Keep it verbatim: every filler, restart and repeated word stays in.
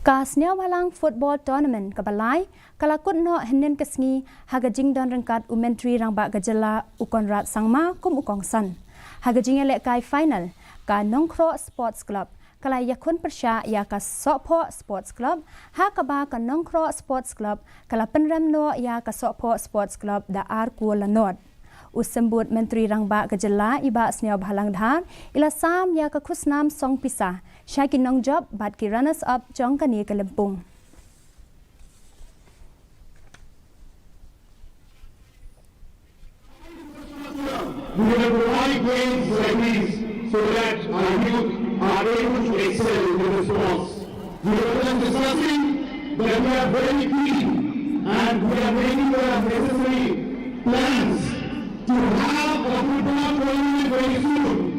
Ka Sniawbhalang Football Tournament kaba lai ka la kut noh hynnin ka sngi ha ka jingdon ryngkat u Myntri Rangbah ka Jylla u Conrad Sangma kum u kongsan. Ha ka jingïalehkai final, ka Nongkhroh Sports Club ka la ïakhun pyrshah ïa ka Sohphoh Sports Club, ha kaba ka Nongkhroh Sports Club ka la pynrem noh ïa ka Sohphoh Sports Club da ar kol la nod. U Symbud Myntri Rangbah ka Jylla i Bah Sniawbhalang Dhar i la sam ïa ka khusnam song pisa sha ki nongjop bad ki runners up jong kane ka lympung. We will provide games like these so that our youth are able to excel in the sports. We were just discussing that we are very keen and we are making the necessary plans to have a football tournament very soon.